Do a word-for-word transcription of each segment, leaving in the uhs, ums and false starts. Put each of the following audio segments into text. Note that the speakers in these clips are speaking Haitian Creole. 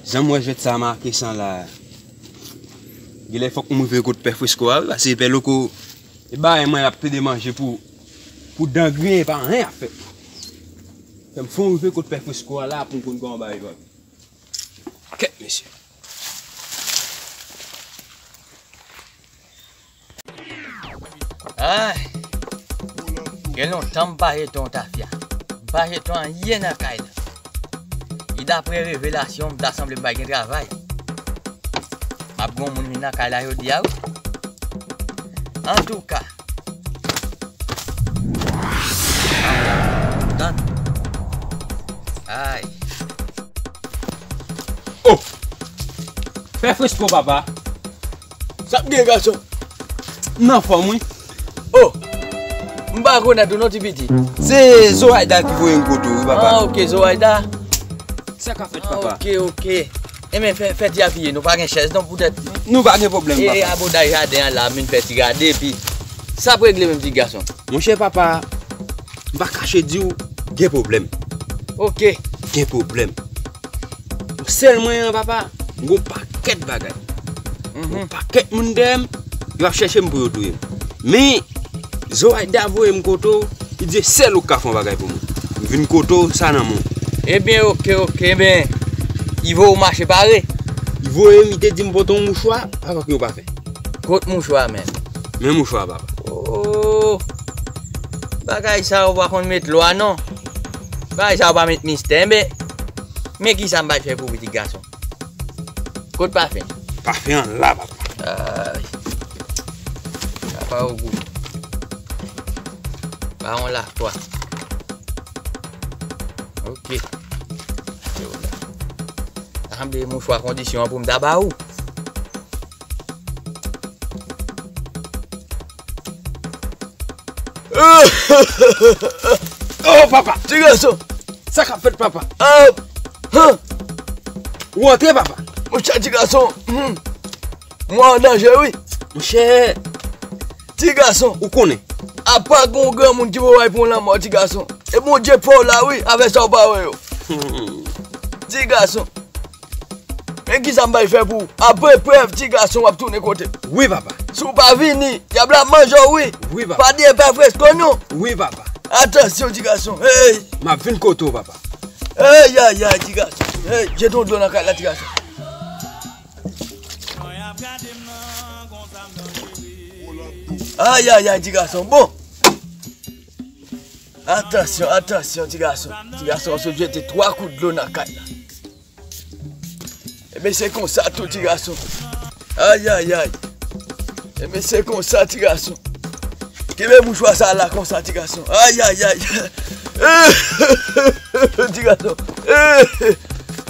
Jan m wè jwèt sa make san la, genlè fòk m rive kot Pè Fresko a, wi, paske Pè Loko, e bagay mwen ap plede manje pou, pou dan griyen, pa anyen ap fèt. Fè m fon rive kot Pè Fresko a la pou m konn kòman bagay yo ap ye. Kèt, mesye. Ay, gen lontan m pa jete yon tafya. M pa jete anyen nan kay la. E daprè revelasyon, m ta sanble m pa gen travay. M ap gen yon moun vin nan kay la jodi a, wi. Antouka. Tann. Ay. Oh! Pè Fresko, papa. Sa k gen, gason? M nan fòm, wi. Oh! M pa konèt ou non, ti piti. Se Zoraida ki voye m kote w, wi, papa. Ah, ok, Zoraida. Sa k ap fèt, papa? Ah, ok, ok. Enben, fè, fè ti apiye, nou pa gen chèz non, poutèt. Nou pa gen pwoblèm, papa. E abòdaj jaden an la, m vin fè ti gade, epi sa ap regle menm, ti gason. Monchè, papa, m pa kache di w, gen pwoblèm. Ok. Gen pwoblèm. Sèl mwen an, papa, m gon pakèt bagay. Mhm. Gon pakèt moun dèyè m, yo ap chèche m pou yo touye m. Men, Zoraida voye m kote w, li di se sèl ou k ka fè yon bagay pou mwen. M vin kote w, sa nan men w. Ebyen, ok, ok, ebyen, li voye w mache pare? Li voye m, li te di m pote yon mouchwa, pa fè yon pafen. Kot mouchwa menm? Men mouchwa, papa. Oh, bagay sa yo pa konn met lwa non. Bagay sa yo pa met mistè, men, men kisa m pral fè pou pitit gason? Kot pafen? Pafen an la, papa. Ay. Papa Ogou. Bawon Lakwa. Ok. Se ou la. Sa sanble mouchwa kondisyon an pou m ta ba ou. Oh, papa! Ti gason! Sa k ap fèt, papa? Ah! Han! Ou antre, papa? Monchè, ti gason! Hmm. Mwen an danje, wi! Monchè! Ti gason! Ou konnen? Apa gon granmoun ki voye w pou yon lanmò, ti gason. E Bondye k fè w la, wi, avè sa w pa wè yo. Hmm. Ti gason! Men kisa m pral fè pou ou? Apre prèv, ti gason, w ap tounen kote m. Wi, papa. Si w pa vini, dyab la ap manje w, wi. Wi, papa. Pa di e Pè Fresko non. Wi, papa. Atansyon, ti gason. Hey! M ap vin kote w, papa. Hey, ay, ay, ti gason. Hey, jete yon dlo nan kay la, ti gason. Ay, ay, ay, ti gason. Bon. Atansyon, atansyon, ti gason. Ti gason an sot jete twa kout dlo nan kay la. Ebyen, se konsa tou, ti gason. Ay, ay, ay. Ebyen, se konsa, ti gason. Kenbe mouchwa sa la konsa, ti gason. Ay, ay, ay. Ti gason.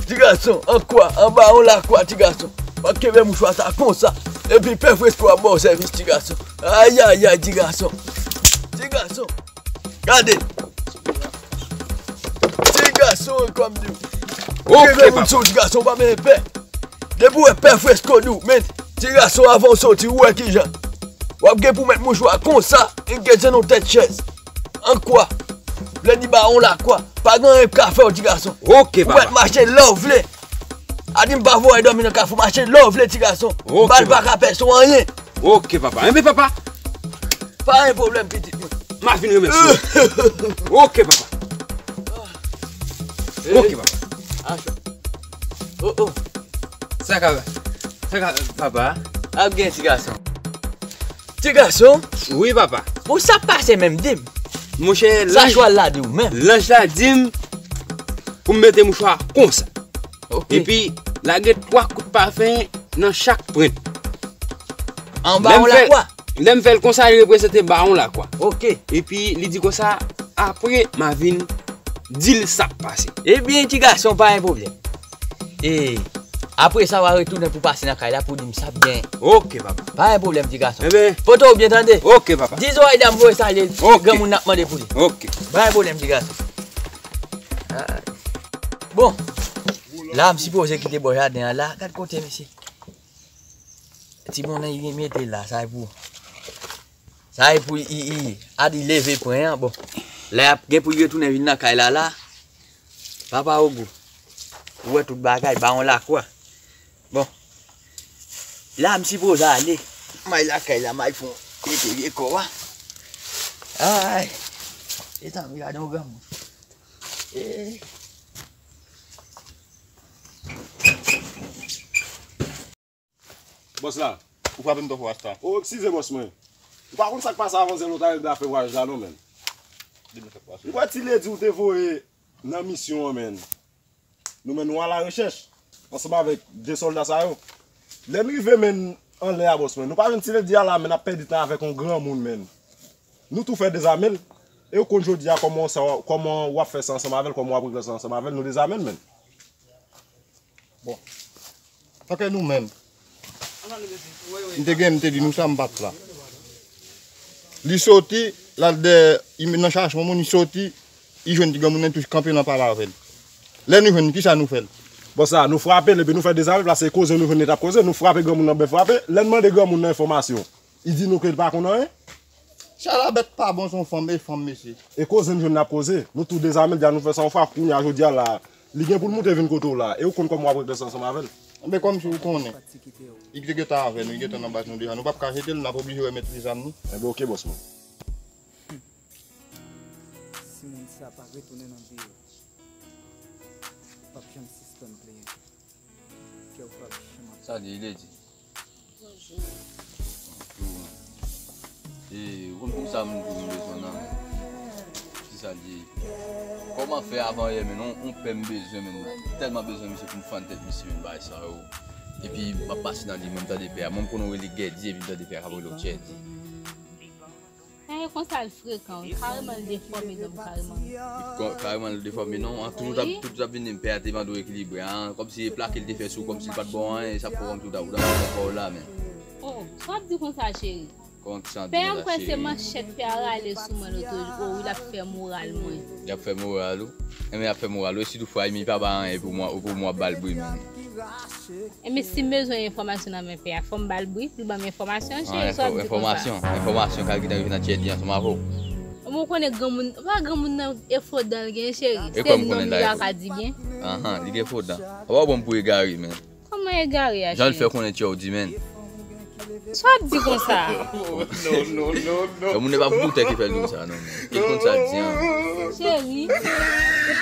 Ti gason, an kwa, anba yon lakwa, ti gason. W ap kenbe mouchwa sa konsa. Epi Pè Fresko ap ba w sèvis, ti gason. Ay, ay, ay, ti gason. Ti gason. Gade. Ti gason, kòm di w. Ok, papa. Ti gason, pa menm pè. Depi w wè Pè Fresko di w, men, ti gason, avan w soti, ou wè kijan. W ap gen pou mèt mouchwa konsa, epi gen nan tèt chèz. An kwa? Vle di bawon lakwa. Pa gen anyen k ka fè w, ti gason. Ok, papa. Ou mèt mache lè w vle. A di m pa voye dòmi nan kafou, mache lè w vle, ti gason. Ok, papa. Bal pa ka pèse w anyen. Ok, papa. Enben, papa. Pa gen pwoblèm, pitit mwen. M a vin remèsye w. Ok, papa. Ok, papa. Oh, oh. Sa ka, sa ka, papa. Ap gen, ti gason. Ti gason? Wi, papa. Bon, sa pase menm, di m. Monchè, sa lanj, chwal la di w menm. Lanj la di m pou m mete mouchwa konsa. Ok. Epi, lage twa kout pafen nan chak pwent. Anba yon lakwa? Lè m fè l konsa, li reprezante bawon lakwa. Ok. Epi, li di konsa, apre, m a vin di l sa k pase. Ebyen, ti gason, pa gen pwoblèm. E, apre sa, w a retounen pou pase nan kay la pou di m sa byen. Ok, papa. Pa gen pwoblèm, ti gason. Enben. Pote w byen, tande? Ok, papa. Di Zoraida m voye salye l. Ok. Granmoun nan ap mande pou li. Ok. Pa gen pwoblèm, ti gason. Ay. Bon, la, m sipoze kite bò jaden an la. Gad kote, mesye. Ti moun nan, li mete la, sa e pou, sa e pou, i, i, a di leve pran an, bon. Lè y ap gen pou l retounen vin nan kay la, la, papa Ogou. Ou wè tout bagay, ba yon lakwa. Bon. La, m sipoze ale. M al lakay la, m al fè yon mete vye kò a. Ay. E tann, gade yon granmoun. Eh. Bòs la. Ou frape m twò fò, Rasta. O, eskize, bòs mwen. Ou pa konn sa k pase avan zè lòt avèk zafè vwayaj la, non, menn. Di m sa k pase. Ou wè ti ledi ou te voye nan misyon an, menn. Nou, menn, nou al arechèch. Ansanm avèk de sòlda sa yo. Lè n rive, menn, anlè a, bòs mwen. Nou pa jwenn ti ledi a la, menn, ap pèdi tan avèk yon granmoun, menn. Nou tou fè dezame l. E ou konn jodi a kòman sa, kòman w ap fè sa ansanm avè l, kòman w ap regle sa ansanm avè l, nou dezame l, menn. Bon. Tanke nou menm. M te gen, m te di nou sa, m pa t la. Li soti, l al dèyè, li nan chache yon moun, li soti, li jwenn ti granmoun nan, li tou kanpe nan pale avè l. Lè nou jwenn li, kisa nou fè l? Bon, sa, nou frape l, epi nou fè dezame l, paske koze nou jwenn li t ap koze, nou frape granmoun nan byen frape. Lè n mande granmoun nan enfòmasyon, li di nou ke li pa konn anyen. Chalabèt pa bon, se yon fanm, e fanm, mesye. E koze n jwenn n ap koze. Nou tou dezame l, di a nou fè sa yon fwa, kounye a, jodi a la, li gen pou l moute vin kote w la. E ou konn kòman w ap regle sa ansanm avè l. Enben, kòmsi ou konnen. Li te gentan avè nou, li gentan nan baz nou deja. Nou p ap ka jete l, n ap oblije remèt li zam ni. Enben, oke, bòs mwen. Si moun sa pa retounen nan vi w, w p ap janm sispann plenyen. Kè w p ap janm ap Sa li, li di. Bonjou. Bonjou. E, ou konn pou sa moun pou m bezwen nan men. Kisa l ye? Kòman fè avan yè, men, on, on pè m bezwen, men, tèlman bezwen misye pou m fann tèt misye, men, bagay sa yo. Epi, m ap pase nan li, mwen, m tande pè a. Mwen, m konnen w rele Gèdi, epi m tande pè a k ap rele w Tchèdi. Sa e konsa l frekan, wi. Kareman l defòme, non, kareman. Li kon- kareman l defòme, non. An, tout ap, Wi. tout ap vini, pè a te mande w ekilibre, an. Kòmsi e plake l te fè sou, kòmsi l pa t ba w anyen, sa fè w kòmsi w ta, w ta pran kò w la, men. Oh, sa w ap di konsa, cheri? Kòman ki sa w ap di Pè a, m konsa, kwè se cheri? manchèt pè a rale sou mwen lòt jou, oh, wi, l ap fè moral mwen. L ap fè moral ou? Enben, l ap fè moral ou. E si toutfwa, li pa ba anyen pou mwen, pou mwen ba l bri, men. Enben, si m bezwen enfòmasyon nan men pè a, fò m ba l bri, pou l ban m enfòmasyon, cheri, sa w ap di konsa. Enfòmasyon, enfòmasyon ka gentan rive nan Tchèdi ansanm avè w. Mwen konnen granmoun, pa granmoun nan e fo dan l gen, cheri. E kòm konnen dayè. Se nonm li a ka di byen. Ahan, li gen fo dan. Apa w bon pou egare, men. Kòman egare a, cheri? Jan l fè konnen Tchèdi, men. Sa w ap di konsa? Non, non, non, non. Yon moun e pa pou doutè ki fè l di w sa, non, men. E konn sa l di an. Cheri, ou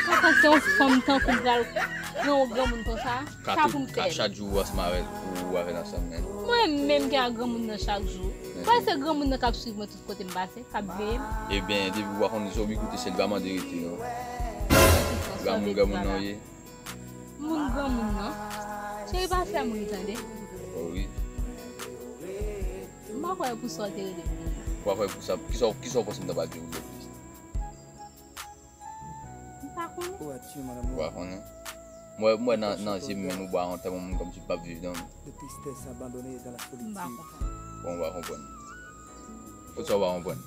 pa panse yon fanm tankou m pral pran yon granmoun konsa? Sa pou m fè? Ka chak jou ou ansanm avè l, ou avè l ansanm, men. Mwen menm ki a granmoun nan chak jou. Mwen se granmoun nan k ap swiv mwen tout kote m pase, k ap veye m. Ebyen, depi w pa konn Zobi koute sèl pa mande rete, non. Granmoun, granmoun nan ye. Moun granmoun nan. Cheri pa fè m ri tande. Oh wi. M pa kwè pou sa w te rele m. Ou pa kwè pou sa, kisa, kisa w panse m ta pral di w de plis? M pa konnen. Ou pa konnen? M wè, m wè nan, nan zye m, men ou ba yon tèlman moun kòmsi m p ap viv non. M pa konprann. Bon, ou pa konprann. Poukisa ou pa konprann?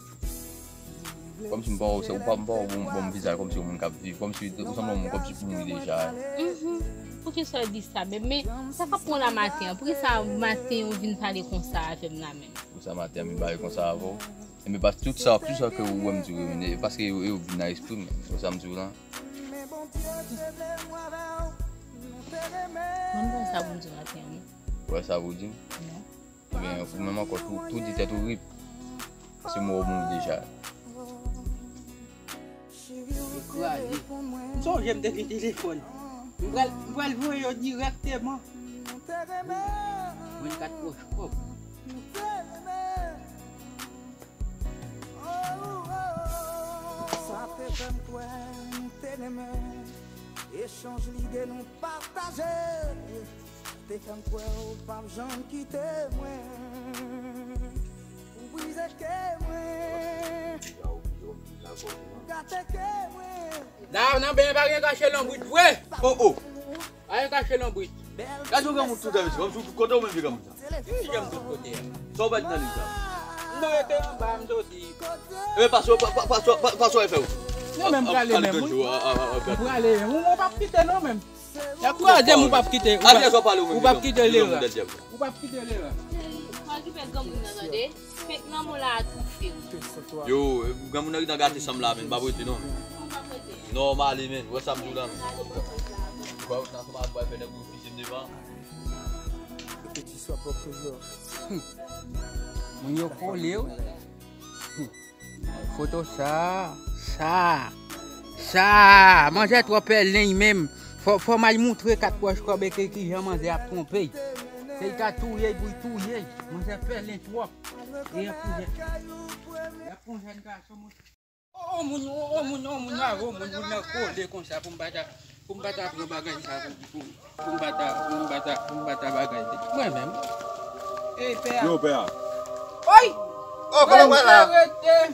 Kòmsi m pa wè w, se ou pa, m pa wè w bon, bon vizaj, kòmsi yon moun k ap viv, kòmsi ou sanble yon moun kòmsi pou mouri deja. Mhm. Poukisa w di sa menm? Men sa k ap pran w la maten an? Poukisa maten ou vin pale konsa avè m la menm? Poukisa maten an m vin pale konsa avè w? Enben, paske tout sa, tout sa ke ou wè m di w yo, men, e paske yo, yo vin nan espri m, se sa m di w lan. Mwen, m pa wè sa pou m di w maten an, non. Ou wè sa pou w di m? Non. Ebyen, ou menm ankò, tou, tou di tèt ou rip. Paske m wè w mouri deja. Dekouraje. M sonje m te gen telefòn. M pral, m pral voye yo dirèkteman. Vennkat pòch kòb. Sa te fè m kwè nou te renmen. Echanj lide nou pataje. Te fè m kwè ou p ap janm kite mwen. Ou brize kè mwen. Ou gate kè mwen. La nan benyen pa gen kache lonbrit vre. Oh, oh. Pa gen kache lonbrit. Gade yon granmoun tout an mesye, kòmsi w tout kote ou menm vye granmoun sa. Ki jan m tout kote a? Sa w pa di nan liv sa? M nan rete anba, m soti. Ebyen, pase, pa, pa, pase, pa, pase w fè ou. Non, men m prale menm, wi. M prale menm. Ou, ou p ap kite non, menm. Y ap kraze m, ou p ap kite, ou p ap, ou p ap kite lera. Ou p ap kite lera. Pa okipe granmoun nan, tande. Fèk nan mo la a toufe w. Yo, granmoun nan gentan gate san m la, men m p ap rete non. Non, m ale, men. Ou wè sa m di w la, men. Bro, nan kòman ap bwè fè nèg yo fize m devan. Ke tu sois propre ou non. Moun yo kole wi. Foto sa, sa, sa. Manzè twò pèlen menm. Fò, fò m al moutre kat pwòch kòb e ke kijan manzè ap twonpe. Se li ka touye l pou l touye l. Manzè pèlen twòp. E y ap pou jèn, y ap pou jèn gason. O moun, o moun, o moun la, o moun, moun nan kole konsa pou m pa ta, pou m pa ta pran bagay sa pou, pou, pou m pa ta, pou m pa ta, pou m pa ta bagay li. Mwen menm. Ey, pè a. Yo, pè a. Oy! Oh, kòman w wè la?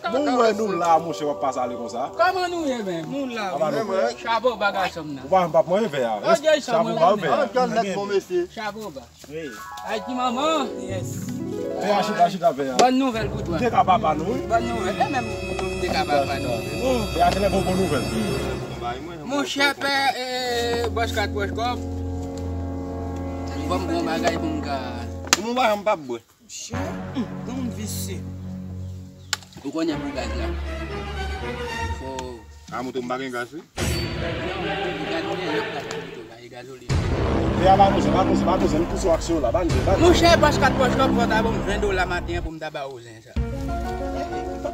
Bon, mwen nou la, monchè, w ap pase ale konsa. Kòman nou ye menm? Nou la. Chapo ba gason m nan. Ou pa, m p ap manje vè a. Chapo ba vè a. Chapo ba. Wi. Ay, ti manman. Yes. Pè a chita, chita, pè a. Bòn nouvèl pou twa. Te ka papa nou, wi. Bòn nouvèl. E menm te ka papa nou. Pè a te lè bon, bon nouvèl. Monchè, pè, e, bòs kat pwòch kòb. Ban m bon bagay pou m ka. Pou mwen, m pa bwè. Monchè, hmm, bon visye. Ou konnen pou gaz la. Fò. A, moto m pa gen gaz, wi. Gaz, gaz, gaz. Pè a pa koze, pa koze, pa koze, nou tou sou aksyon la, pa nou, pa nou. Monchè, bòs kat pwòch kòb, fò ta ban m ven dola maten an pou m ta ba ou zen sa.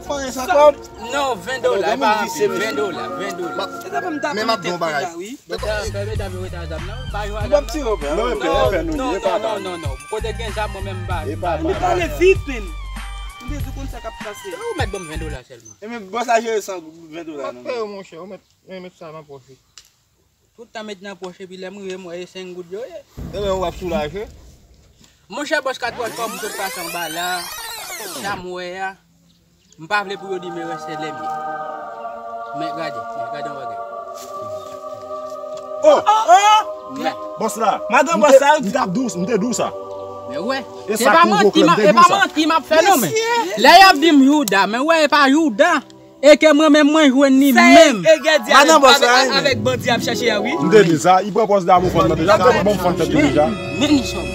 Fò fè sa kòb? Non, ven dola, e pa anpil, ven dola, ven dola. Men m ap di yon bagay. Meta, fè meta, fè meta zam nan, pa jwe a zam nan. Non, non, non, non, non. Kote gen zam, mwen menm m pa. Li pale vit menm. M te di konn sa k ap pase. Ou mèt ban m ven dola sèlman. E men bòs la jere san ven dola non. Ou mèt peye, monchè, ou mèt, men mèt sa nan pòch ou. Tout tan met nan pòch epi lè m rive m wè e senk goud yo ye. Ebyen w ap soulaje. Monchè bòs kat pwòch kòb m sot pase anba la, sa m wè a, m pa vle pou yo di m erè sèlè m ye. Men gade, men gade yon bagay. Oh! Men. Bòs la. Madan bòs la. M t ap di w, m te di w sa. Men wè. E pa manti m ap fè non men. Lè y ap di m Jouda, men wè e pa Jouda. E ke mwen menm mwen jwenn li menm. Madan bòs la, avèk bandi ap chache a wi. M te di sa, li pran pòz damou fann nan deja, m te di bon m fann tèt li deja. Men ni sòm.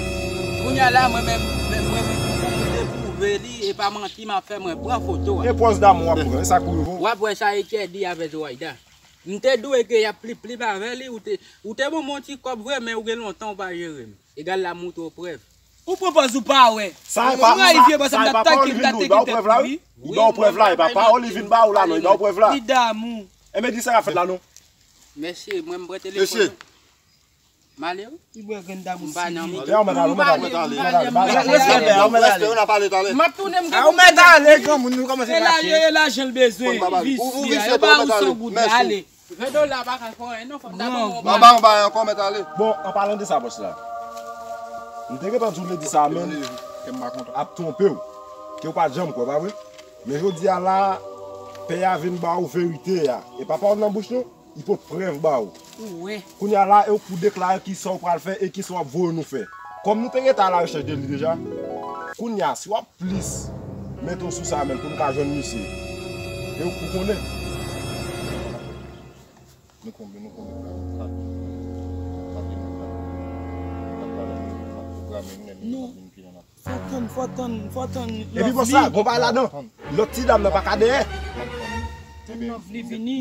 Kounye a la mwen menm, mwen menm pou m te pwouve li, e pa manti m ap fè mwen pran foto a. E pòz damou w ap pran, e sa k pou rive w. W ap wè sa Etchèdi avè Zoraida. M te dwe ke y ap plip plip avè li, ou te, ou te ban m yon ti kòb vre, men ou gen lontan ou pa jere m. Egal la m moutre w prèv. Ou pran pòz ou pa wè. Sa e pa, sa e pa pawòl li vin di w, li ba w prèv la wi. Li ba w prèv la, e pa pawòl li vin ba w la non, li ba w prèv la. Li damou. Enben di sa k ap fèt la non. Mesye, mwen m pran telefòn. Mesye. M ale wi. Li bwè grenn damou. M pa nan mi. Ou mèt ale, ou mèt ale. Respè, respè, ou mèt ale. M ap tounen m gen pou m tounen. Ou mèt ale, granmoun, nou kòmanse fache. E lajan l bezwen, visye, yo ba ou san goud, ale. Ven dola pa ka fè anyen non, fò m ta ban yon bagay. Ban yon bagay ankò, mèt ale. Bon, an palan de sa, bòs la. M te gentan di w ledi sa menm ap twonpe w, ke w pa t janm kwè, pa vre? Men jodi a la, pè a vin ba w verite a. E pa pawòl nan bouch non, li pot prèv ba w. Ou wè. Kounye a la, e w k pou deklare kisa w pral fè e kisa w ap voye nou fè. Kòm nou te gentan a la rechèch de li deja, kounye a, si w ap plis mete w sou sa menm pou n ka jwenn misye. E w pou konnen. Nou konbyen, nou konbyen la? Kat. Kat e nou kat. Kat la, nou ap pwograme, nou menm nou ap vin pi nan. Fò tann, fò tann, fò tann. Epi bòs la, gon bagay ladan. Lòt ti dam nan pa ka dèyè. Tann Lovely vini.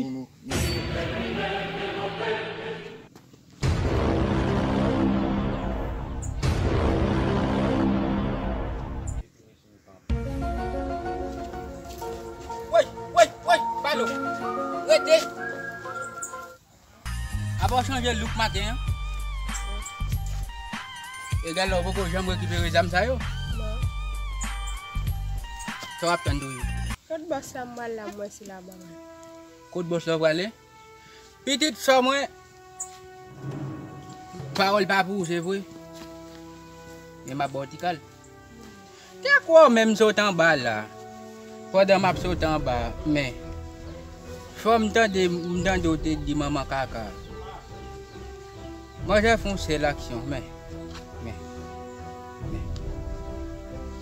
Woy, woy, woy, balo. Rete. Apa w chanje look maten an? Egal la, ou poko janm rekipere zam sa yo? Non. Sa w ap tann toujou? Kot bòs la m pral la, m wè si l ap ban mwen. Kot bòs la w prale? Pitit sè mwen, pawòl pa pou ou, se vre. Men m ap ba w ti kal. Te kwè w menm sot anba la. Pandan m ap sot anba, men. Fò m tande, m tande w te di manman kaka. Manzè fè yon sèl aksyon, men. Men. Men.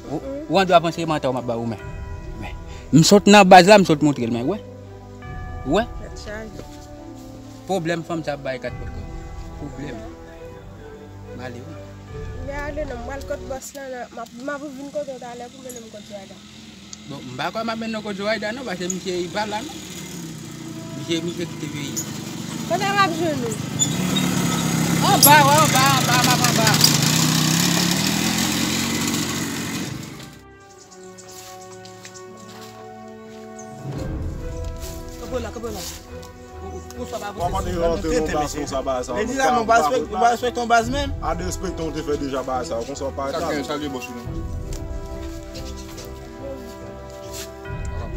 Ou, ou an dwa panse mantè w m ap ba ou, men. Men. M sot nan baz la, m sot montre l, men, wè. Ou wè? Tèt chaje. Pwoblèm fanm sa ap bay kat pòt kò. Pwoblèm. M ale wi. M ale non, m pral kot bòs la, m ap, m ap vin kote w talè pou mennen m kot Zoraida. Bon, m pa kwè m ap mennen w kot Zoraida non, paske misye li pa la non. Misye, misye kite peyi. Kote m ap jwenn ou? Anba, w anba, anba, m ap anba. Kanpe la, kanpe la. Ou, ou, ou sa pa avanse. Kòman li rantre nan baz konsa, bagay sa? Lè di la, nou pa respekte, nou pa respekte yon baz menm. A derespekte w te fè deja bagay sa, konsa w pa... Sa gen, salye bòs ou non. Bon,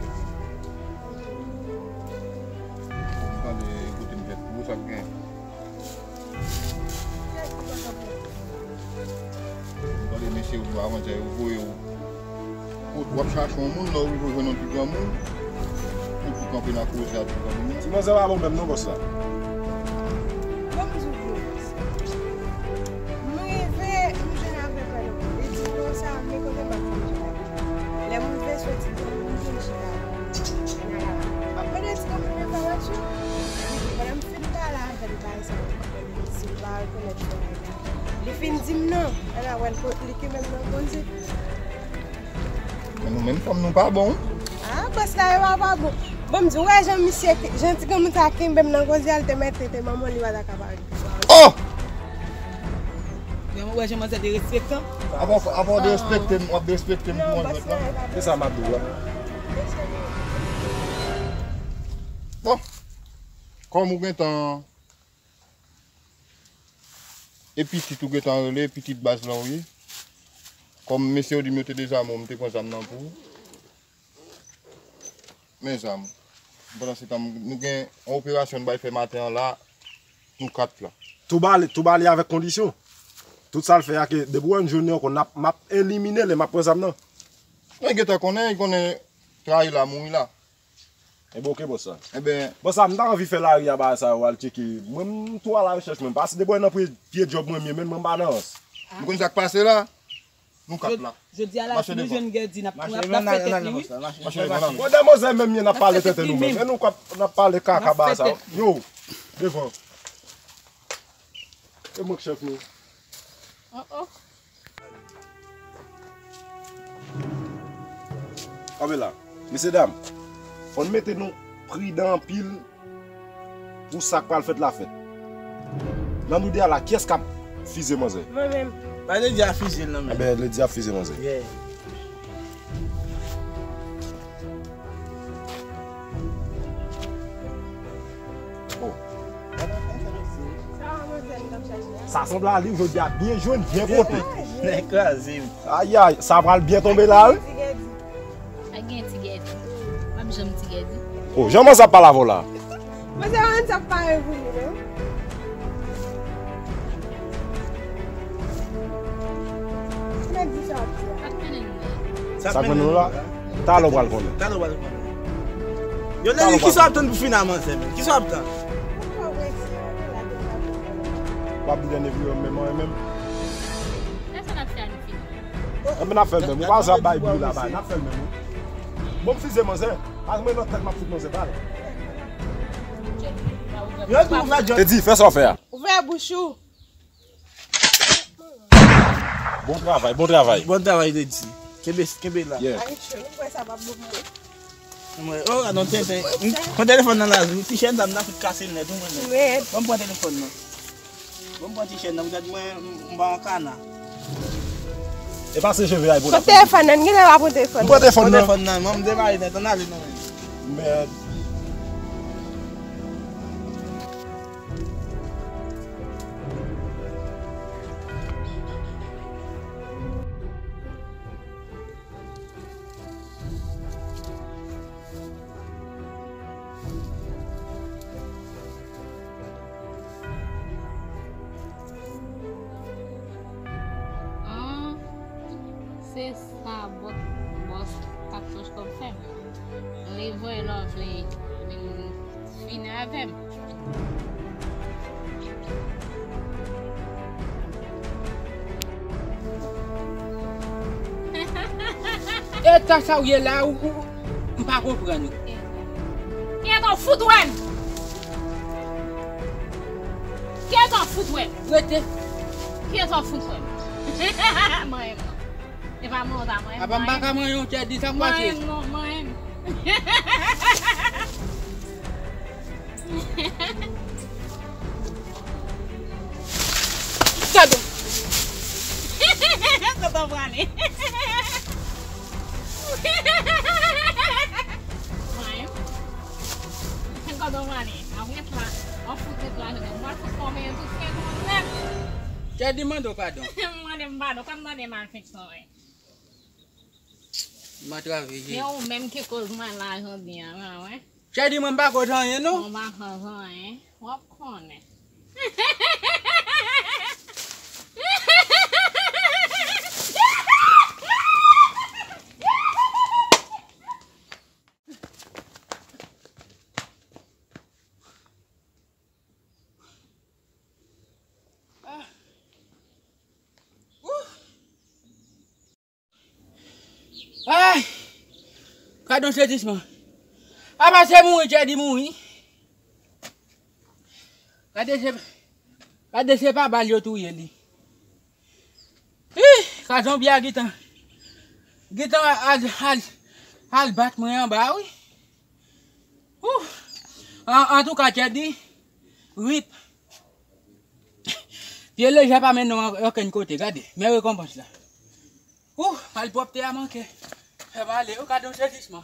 m tande kote m fèt pou sa gen. Gade mesye yo, yo avanse, yo voye w. Ou, w ap chache yon moun, lè w rive w jwenn yon ti granmoun, ou tou kanpe nan koze a ti granmoun nan. Ti manzè pa bon menm non, bòs la. Bon, m di w, bòs. M rive, m jwenn avèk mwen. Li di konsa, men kote m ap vin jwenn avèk. Lè m rive soti, m vin chita. M ap mande ti granmoun nan pa wè tou. Li di, pandan m fin pale avè l, bagay sa yo. Si l pa rekonèt bagay la. Li fin di m non. Ala wè l konplike menm nan koze. Men nou menm fanm nou pa bon. Ah, bòs la yo pa bon. Bon, m di, ou wè jan misye, jan ti granmoun sa kenbe m nan koze a, l te mèt te manman li pa ta ka pale. Oh! Ou wè jan manzè derespektan? Avan, avan w derespekte m, w ap derespekte m pou mwen jwèt la. Se sa m ap di w la. Bon, kòm ou gentan e pitit ou gentan rele, pitit baz la ou ye. Kòm mesye yo di m yo te dezame w, m te pran zam nan pou ou. Men zam. Pandan se tan, nou gen yon operasyon n bay fè maten an la, nou kat la. Tou bale, tou bale avèk kondisyon. Tout sa l fè a ke depi w wè m jwenn li ankò, n ap, m ap elimine l e m ap pran zam nan. Mwen gentan konnen, li konnen trayi la, mouri la. Ebyen, oke, bòs la. Ebyen, bòs la, m ta anvi fè lari a bagay sa yo, al tcheke. Mwen, m tou a la rechèch, mwen. Pase depi w wè nan pye, pye djòb mwen, m ye, men mwen pa nan rans. Nou konn sa k pase la? Nou kat la. Jodi a la, si nou jwenn Gèdi, n ap, n ap, n ap fè tèt li, wi. Mache devan. Bon, demwazèl menm ye, n ap pale tenten nou menm. Men nou k ap, n ap pale kaka bagay sa yo. Yo, devan. E mwen k chèf nou. Oh, oh. Kanpe la. Mesye dam, fò n mete nou pridan anpil pou sa k pral fèt la fèt. Nan nou de a la, kiyès k ap fize manzè? Mwen menm. Bay Lady a fize l nan men. Enben, Lady a fize manzè. Yeah. Oh. Sa sanble a li, jodi a byen jwenn, byen pote. Nèg kraze m. Ayay, sa pral byen tonbe la, wi. Pa gen ti Gèdi. Pa janm ti Gèdi. Oh, jan manzè ap pale avè w la. Manzè pa konn sa k pare pou li, non. Sa k mennen nou la? Talè w pral konnen. Talè w pral konnen. Yo, Lady, kisa w ap tann pou fini a manzè menm? Kisa w ap tann? W ap byen epi yo menm, menm. Lè sa n ap fè a nou fini. Enben, n ap fè l menm. Ou pa bezwen ap bay bri la, bay. N ap fè l menm, wi. Bon, m fize manzè. Pas mwen nan tèt, m ap fout manzè bal. Yo di ouvè djòl. Te di, fè sa w fè a. Ouvè bouch ou. Bon travay, bon travay. Bon travay, Lady. Kenbe, kenbe la. Yeah. Ay, cho, ou kwè sa p ap bon pou mwen? Mwen, oh, gade yon tenten. Pran telefòn nan la, ti chèn sa m nan fout kase l nèt, ou mwen nèt. Mèd. Ban m pran telefòn nan. Ban m pran ti chèn nan, poutèt mwen, m, m pa yon kana. E pase cheve a pou la. Pran telefòn nan, genlè w ap pran telefòn nan. M pran telefòn nan. Pran telefòn nan, mwen, m demare nèt, ann ale non. Mèd. Ah, se sa bòs, bòs Kat Fanch Kòb fè m. Li voye lè w vle vin fini avè m. Eta sa w ye la, ou, ou, m pa konprann ou. Kiyès w fout wè m? Kiyès w fout wè m? Rete. Kiyès w fout wè m? Mwen menm non. E pa mwen, e pa mwen. Apa m pa ka manyen yon tèt di sa k pase? Mwen menm non, mwen menm. Gade. Kote w prale? Mwen menm. Kote w prale? A w ret la. W ap fout ret la, jodi a. M pral fout kòmanse tout fè konn nèt. Chèdi mande w padon. M mande m padon. Kòm mande malfeksyon, wi. M antrave je. Se ou menm ki koz mwen la jodi a, mwen, wi. Chèdi mwen m pa koz anyen, non. Mwen pa koz anyen. W ap konnen. Ay! Gade yon sezisman. Apa se mouri Chèdi mouri. Gade se, gade se pa bal yo touye li. Ih! Ka zonbi a gentan, gentan al, al, al bat mwen anba, wi. Ouh! An, antouka, Chèdi, rip. Pye lejè pa mennen w okenn kote, gade. Men rekonpans la. Ouh! Malpwòpte a manke fè m ale. Ou gade yon sezisman.